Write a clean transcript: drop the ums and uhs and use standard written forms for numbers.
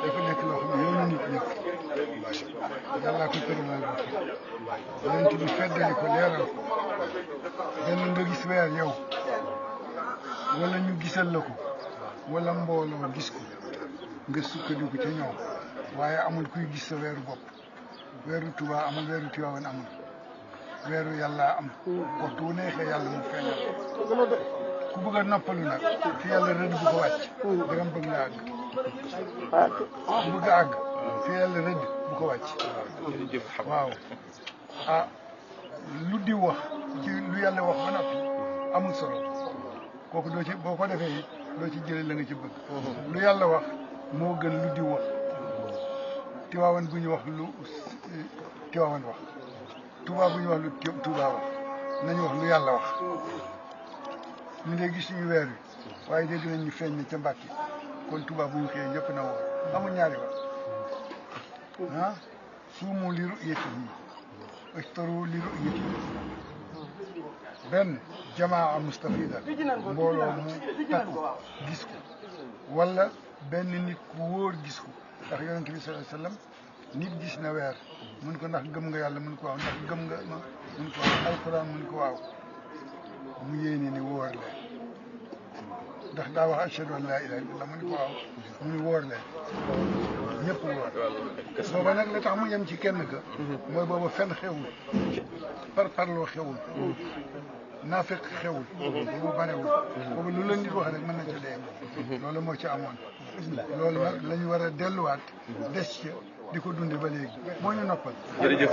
dafa nekk loo xam ne yoonu nit nekk yàllaa ko tëralal bopp yonent bi feddali ko leeral ko benn nga gis weer yow wala ñu gisal la ko wala mbooloo gis ko nga sukkandiku ca ñoom waaye amul kuy gis sa weeru bopp weeru Tuubaa amul weeru Tiwaawan amul weeru yàlla am waxtu wu neexee yàlla mu feeñal ku bëgg a noppalu nag fi yàlla rëdd bu ko wàcc dagam bëgg nga àgg ku bëgg a àgg fi yàlla rëdd bu ko wàcc waaw ah lu di wax ci lu yàlla wax ba noppi amul solo kooku doo ci boo ko defee it doo ci jëlee la nga ci bëgg lu yàlla wax moo gën lu di wax Tiwaawan bu ñu wax lu Tiwaawan wax Tuubaa bu ñu wax lu Tuubaa wax nañu wax lu yàlla wax ñu dee gis suñu weer wi waaye dégg nañ ñu feeñ ne ca Mbàkke kon Tuubaa bu ñu xëyee ñëpp na woor amul ñaari wax ah suumu li ru'yatihi iftaru li ru'yatihi benn jamaa mustafida mbooloo mu takku gis ko wala benn nit ku wóor gis ko ndax yonent bi sallallahu alayhi wasallam nit gis na weer mun ko ndax gëm nga yàlla mun ko waaw ndax gëm nga ma mun ko waaw alquran mun ko waaw mu yéene ni wóor leen ndax daa wax ashhadu an laa ilaaha illallah mun ko waaw mu ni wóor leen ñëpp wóor booba nag la tax mu yem ci kenn ka mooy booba fenn xewul parloo xewul naafeq xewul boobu barewul boobu lu la nit wax rek mën na ca dee loolu moo ci amoon loolu nag la ñu war a delluwaat des ca di ko dunde ba léegi moo ñu noppal. jërëjëf.